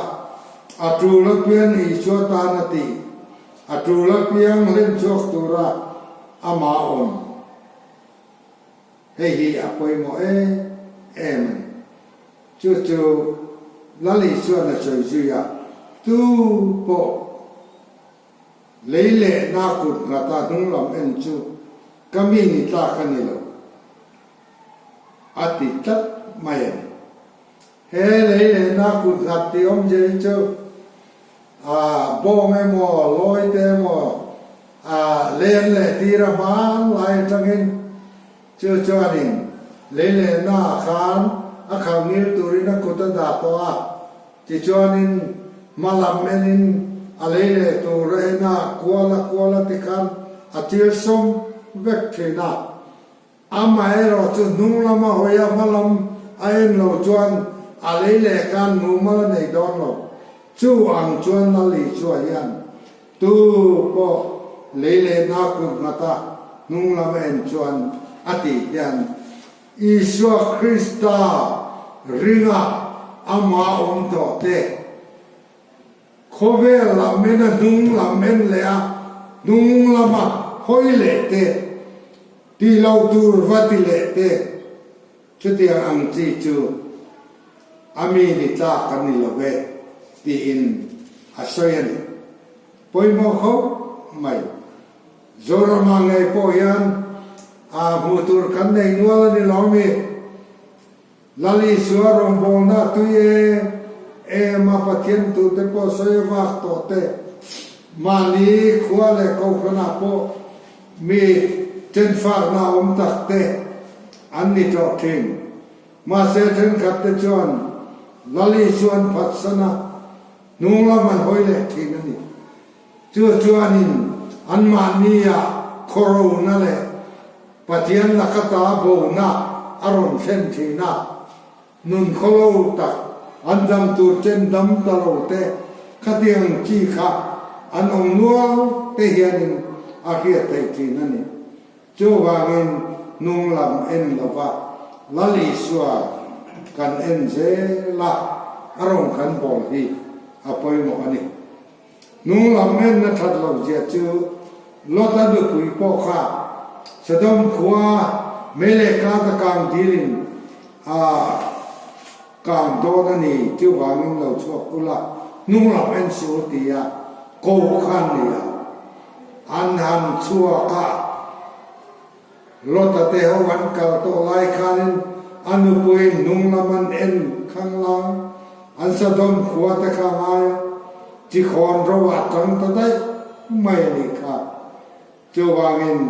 a tul apiang Isua tan a tih, a tul apiang hlen chhuak tura amah awm. Hei hi a pawimawh em em a ni. Chu chu Lal Isuan a sawi zui a, tu pawh lei leh na kut nghata hnung lam en chu ka mi ni tlak a ni lo, a ti tlat mai a ni. He lei leh na kut nghat tih awmzia hi chu bawng emaw, lawi te emaw len leh tir a hman lai atangin chu chuanin lei leh na ah khan a khal ngil turin a kut a dah tawh a, tichuanin hma lam enin a lei leh tur a en a, kual a kual a tikhan a thil sawm vek thin a. Amaherawh chu hnung lama hawi a hma lam a en lo chuan a lei leh khan mumal a nei dawn lo. Chu ang chuan Lal Isua hian tu pawh lei leh na kut nghata hnung lam a en chuan a tih hian Isua Krista ringa amah awm tawh te Khawvel lam en a hnung lam en leh a hnung lama hawi leh te, tih lo tur va ti leh te, chutiang ang chi chu a mi ni tlak a ni lo ve tiin a sawi a ni. Pawimawh khawp mai. Zorama ngei pawh hian a hmuh tur kan nei nual a ni lo mi? Lal Isua rawngbawlna tui e em a Pathian tute pawh sawi a vak tawh te, mahni khua leh kohhranah pawh mi chenfakna awm tak te an ni tawh thin. Mahse thenkhat te chuan Lal Isua an phatsan a, hnung lam an hawi leh thin a ni. Chu chuanin anmahnia khawrona leh Pathian laka ta bona a rawn thlen thin a, nun khawlo tak an dam tur chen dam ta lo te khatiang chi kha an awm nual te hianin a hriat theih thin a ni. Chuvangin hnung lam en lova Lal Isua kan en zel a, a rawn kan bawl hi a pawimawh a ni. Hnung lam enna that lo zia chu Lota nupui pawh kha Sodom khua mei leh kata kang dilin a. Kang dawn a ni, chuvangin lo chhuak ula, hnunglam en suh u tia ko kha an ni a. An han chhuak a, Lota te ho an kal tawh lai khanin a nupuiin hnunglam an en khanglang, an Sodom khua te kha a ngai a, chikhawn ro ah tang ta daih mai a nih kha. Chuvangin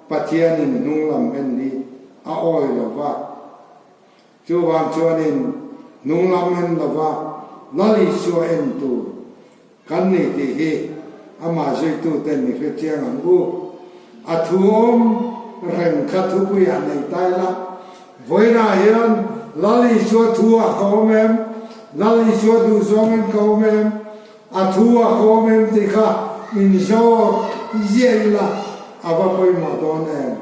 Pathianin hnunglam en hi a awi lo va. Chuvang chuanin hnunglam en lova Lal Isua en tur kan ni tih hi amah zuituten i hre chiang ang u. A thu awm reng kha thupuiah nei ta ila, vawiinah hian Lal Isua thu ah ka awm em? Lal Isua duhzawngin ka awm em? A thu ah ka awm em tih kha inzawt ziah ila a va pawimawh dawn em?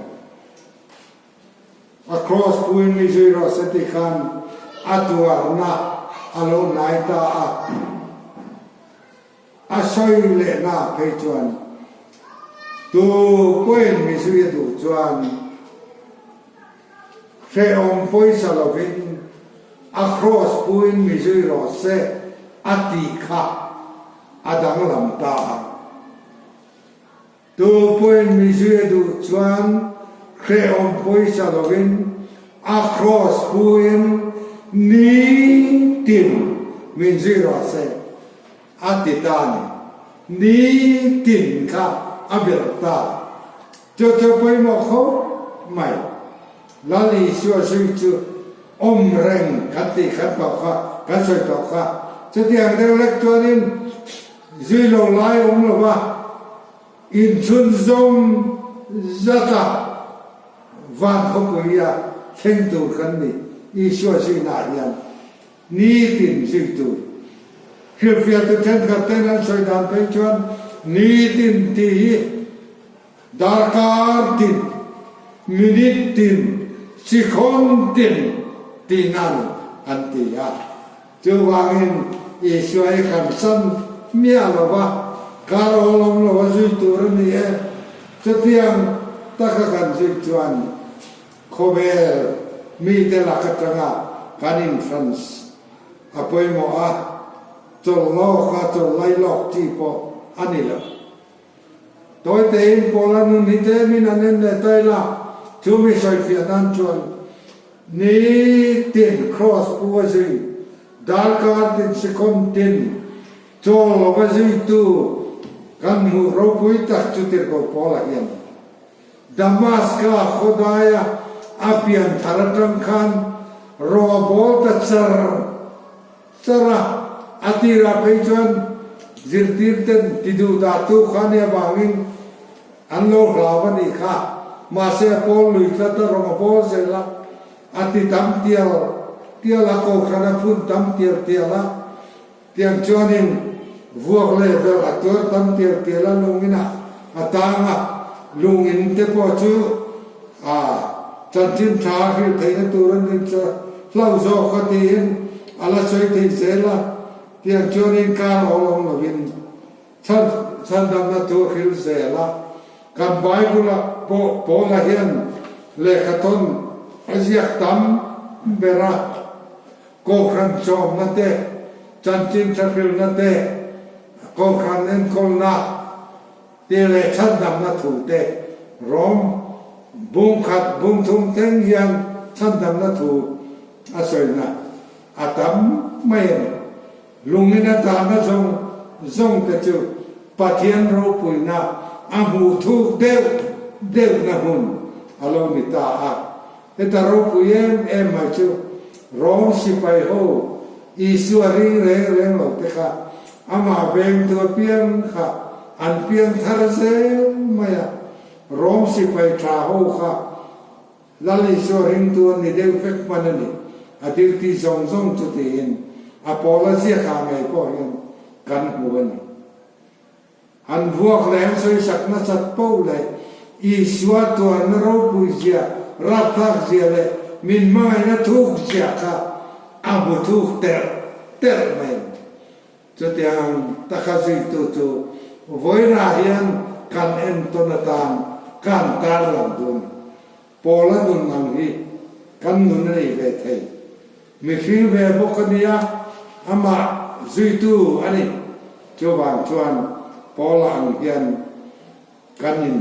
A kraws puin mi zui rawh se ti khan a tuarna a lo hnai ta a. A sawi lehna phei chuan tu pawhin mi zui a duh chuan hrehawm pawisa lovin a kraws puin mi zui rawh se a tih kha a danglam ta a. Tu pawhin mi zui a duh chuan hrehawm pawisa lovin a kraws puin nitin min zui rawh se a ti ta a ni. Nitin kha a ber ta. Chu chu pawimawh khawp mai. Lal Isua zui chu awm reng kan tih khat tawh kha, kan sawi tawh kha. Chutiang deuh lek chuanin Zui lo lai awm lova inchhunzawm zata van khawpuia thleng tur kan ni. Isua zuinah hian nitin zui tur. Hrilhfiahtu thenkhat ten an sawi dan phei chuan nitin tih hi darkar tin, minute tin, sikhawn tin tihna a ni an ti a. Chuvangin Isua hi kan san miah lo va, kar awl awm lo a zui tur a ni e. Chutiang taka kan zui chuan khawvel mite lak atanga kan inhran a pawimawh a, chawlh lawk a chawlh lai lawk chi pawh a ni lo. Tawi tein Paula nun hi tlemin an en leh ta ila, chu mi sawifiah nan chuan nitin kraws pu a zui, darkar tin sikhawm tin chawl lova zuitu kan hmuh ropui tak chu tirhkoh Paula hian Damaska khawdaia a pian thar atang khan ro a bawl ta char char a, a tirah phei chuan zirtirten ti duh dah tu kha nia vangin an lo hlau a nih kha, mahse a pawl lui tlat a, rawng a bawl zel a, a ti tam tial tial a, kohhran a phun tam tial tial a, tiang chuanin vuak leh velh a tuar tam tial tial a, lungin ah a tang a, lungin te pawh chu a chanchin tha a hrilh theihna tur a ni chu hlauh zawk a tiin a la sawi thei zel a, tiang chuanin kar awl awm lovin chhan chhandamna thu a hrilh zel a. Kan Bible-ah pawh Paula hian lehkhathawn a ziak tam ber a, Kohhran chawmna te, chanchin tha hrilhna te, Kohhran enkawlna, Tih leh chhandamna thu te Rom bung khat bung thum thleng hian chhandamna thu a sawina a tam mai a ni. Lungin a tahna zawng zawng te chu Pathian ropuina a hmuh thuk deuh deuhna hmun a lo ni ta a. Heta ropui em em mai chu Rom sipai ho Isua ring reng reng lo te kha amah vengtu apiang kha an piang thar zel mai a, Rom sipai tha ho kha Lal Isua ringtu an ni deuh vek hman a ni, a duty zawng zawng chu tiin a pawl a ziak ah ngei pawh hian kan hmu a ni. An vuak leh an sawisak nasat poh leh Isua tuarna ropui zia, rapthlak zia leh min hmangaihna thuk zia kha a hmu thuk terh terh mai. Chutiang taka zuitu chu vawiinah hian kan entawn atan kan tarlang dun. Paula nun ang hi kan nun a nei ve thei. Mihring ve bawk a nia, amah zuitu a ni. Chuvang chuan Paula ang hian kan in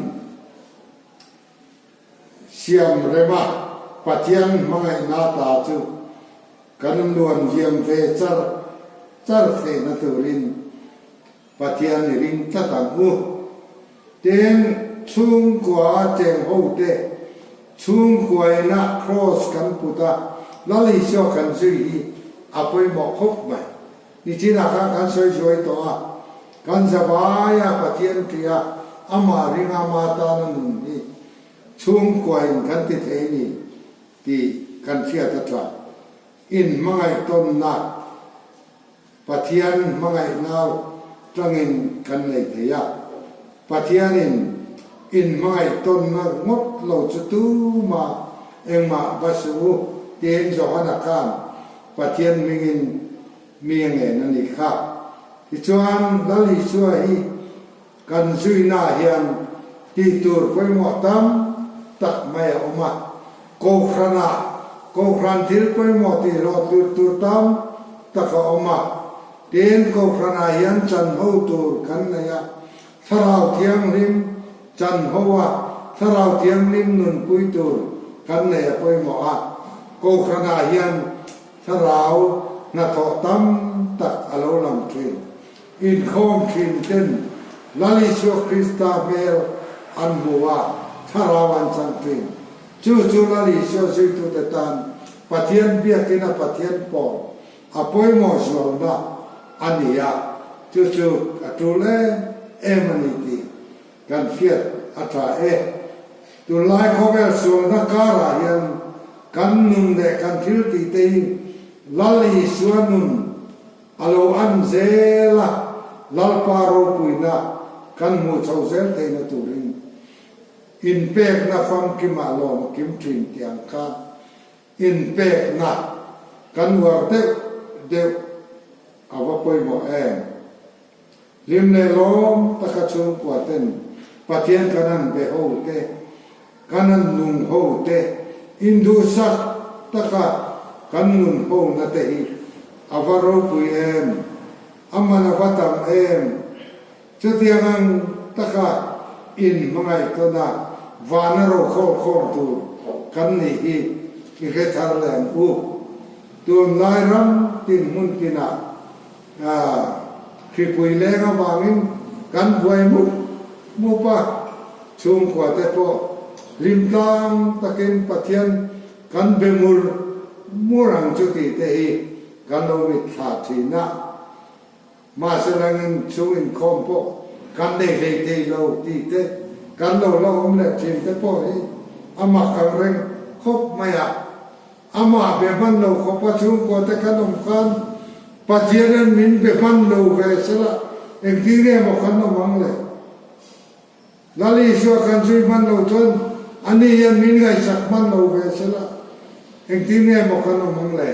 siam rem a, Pathian hmangaihna ta chu kan luan liam ve char char theihna turin Pathian i ring tlat ang u. Tin, chhungkua a cheng ho te, chhungkua ina Kraws kan put a, Lal Isua kan zui hi a pawimawh khawp mai. Nichinah khan kan sawi zuai tawh a, kan zavaia Pathian ṭih a, amah ring ama tana nun hi chhungkua in kan ti thei ni tih kan hriat a ṭha. Inhmangaih tawnna. Pathian hmangaihna tangin kan nei thei a, Pathianin inhmangaih tawnna ngawt lo chu tumah engmah va suh u tiin Johana khan Pathian hmingin mi a ngen a nih kha. Tichuan Lal Isua hi Kan zuina hian tih tur pawimawh tam tak mai a awm a, Kohhranah Kohhran thil pawimawh tih hlawhtlut tur tam tak a awm a, tin Kohhranah hian chanho tur kan nei a, Thlarau Thianghlim chanho a, Thlarau Thianghlim nunpui tur kan nei a pawimawh a, Kohhranah hian Thlarau hnathawh tam tak a lo lang thin. Inkhawm thin ten Lal Isua Krista hmel an hmu a, thlarau an chang thin. Chu chu Lal Isua zuitute tan Pathian biakina Pathian pawl a pawimawh zualna a ni a, chu chu a tul em em a ni tih kan hriat a tha e. Tunlai khawvel sualna karah hian kan nun leh kan thil tihte hi Lal Isua nun A lo an zel a, Lalpa ropuina kan hmuh chho zel theihna turin inpekna famkimah lawm a kim thin tih ang khan inpekna kan uar deuh deuh a va pawimawh em? Hlim leh lawm taka chhungkua ten Pathian kan han be ho te, kan han nung ho te, induhsak taka kan nun ho na te hi a va ropui em, a man a va tam em. Chutiang ang taka in hmangaih tawn a, vana ro khawr khawr tur kan nih hi i hre thar leh ang u. Tunlai ram tin hmun tinah Hripui leng avangin kan buai mup mup a, chhungkua te pawh hlim tlang takin Pathian kan be mur mur ang chu tih te hi kan lo mitthla thin a. Mahse langin chhung inkhawm pawh kan nei hlei thei lo tih te kan lo la awm leh thin te pawh hi a mak ang reng khawp mai a. Amah be hman lo khawpa chhungkua te kan awm khan Pathianin min be hman lo ve sela engtin nge maw kan awm ang le? Lal Isua kan zui hman lo chuan ani hian min ngaihsak hman lo ve sela engtin nge maw kan awm ang le?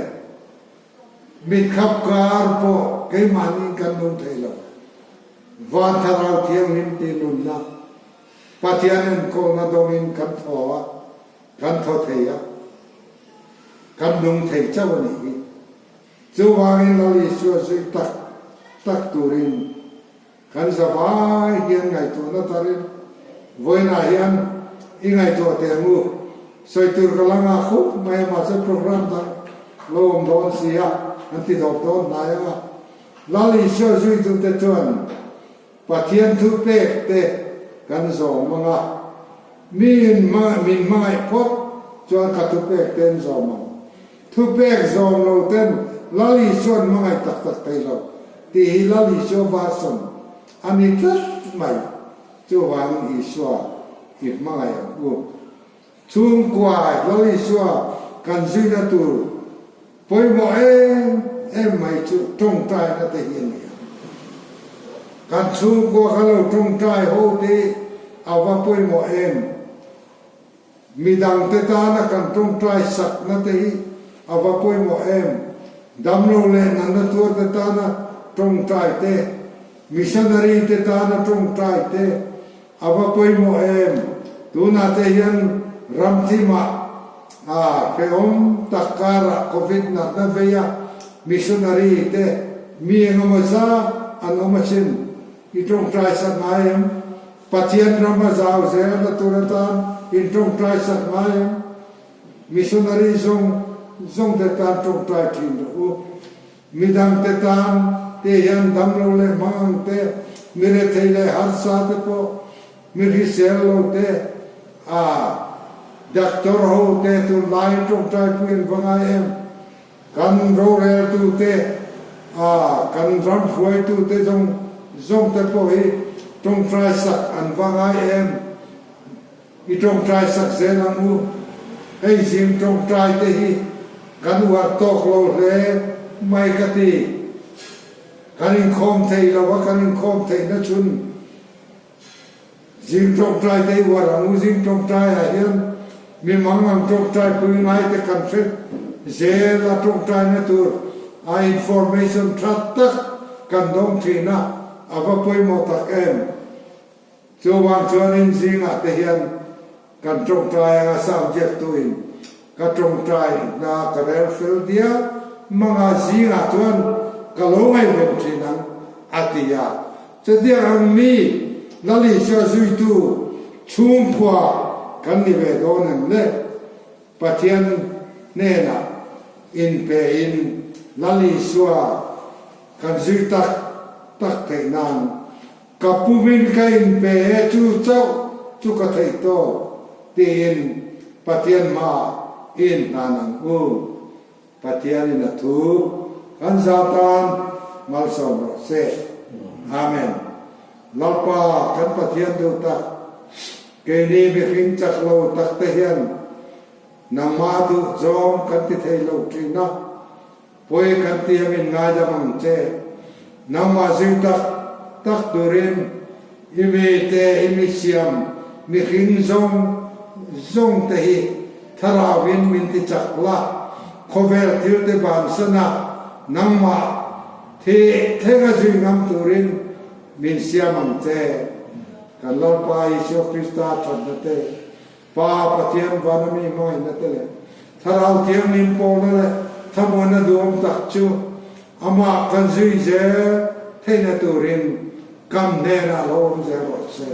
Mitkhap kar pawh keimahniin kan nung thei lo. Van Thlarau Thianghlim tih nunna Pathian enkawlna dawngin kan thaw a, kan thaw thei a, kan nung thei chauh a nih hi. Chuvangin Lal Isua zui tak tak turin kan zavai hian ngaihtuahna tarin vawiinah hian i ngaihtuah teh ang u. Sawi tur ka la ngah khawp mai a, mahse program dang lo awm dawn si a, an ti dawp dawn hnai ang a. Lal Isua zuitute chuan Pathian thu pek te kan zawm ang a, mi in min hmangaih phawt chuan ka thupek te an zawm ang. Thupek zawm lo ten Lal Isuan hmangaih tak tak thei lo tih hi Lal Isua version a ni tlat mai. Chuvangin Isua i hmangaih ang u. Chhungkua Lal Isua kan zuina tur pawimawh em em mai chu tawngtaina te hi a ni a. Kan chhungkua kha lo tawngtai ho te hi a va pawimawh em. Midangte tana kan tawngtai sakna te hi a va pawimawh em. Damlo leh natna tuarte tana tawngtai te, missionary te tana tawngtai te, A va pawimawh em? Tunah te hian ramthimah A hrehawm tak karah Covid natna veia missionary te mi engemaw zat an awm asin. I tawngtai sak ngai em? Pathian ram a zau zel na tur atan in tawngtai sak ngai em? Missionary zawng zawng te tan tawngtai thin rawh u. Midang te tan te hian damlo leh hmang ang te, mi rethei leh harsa te pawh, mi hrisel lo te, a doctor ho te tunlai tawngtai pui an va ngai em? Kan roreltu te, a kan ram hruaitu te zawng zawng te pawh hi tawngtai sak an va ngai em? I tawngtai sak zel ang u. Hei zing tawngtai te hi kan uar tawk lo hle mai ka ti. Kan inkhawm thei lo a, kan inkhawm theihna chhun zing tawngtai te i uar ang u. Zing tawngtai ah hian mi mang ang tawngtai pui ngai te kan hre zel a, tawngtaina tur a information tha tak kan dawng thin a, a va pawimawh tak em. Chuvang chuanin zingah te hian kan tawngtai anga subject-tuin ka tawngtai hna ka rel fel dial manga zingah chuan ka lo ngaihven thin ang a ti a. Chutiang ang mi Lal Isua zuitu chhungkhua kan ni ve dawn em le? Pathian hnenah inpein Lal Isua kan zui tak tak theih nan Ka pumin ka inpe e chu chauh chu ka theih tawk tiin Pathian hmaah i inhlan ang u. Pathianin a thu kan za tan malsawm rawh se. Amen. Lalpa kan Pathian duh tak, keini mihring chak lo tak te hian nangmah duh zawng kan ti thei lo thin a, Pawi kan ti a min ngaidam ang che. Nangmah zui tak tak turin i mite, i mi siam, mihring zawng zawng te hi thlarauin min ti chak la, khawvel thil te bansan a nangmah thih thlenga zui ngam turin min siam ang che. Kan Lalpa Isua Krista thatna te Pa Pathian vana mi hmangaihna te leh Thlarau Thianghlim pawlna leh thlamuanna duhawm tak chu Amah kan zui zel theihna turin kam hnenah lo awm zel rawh se.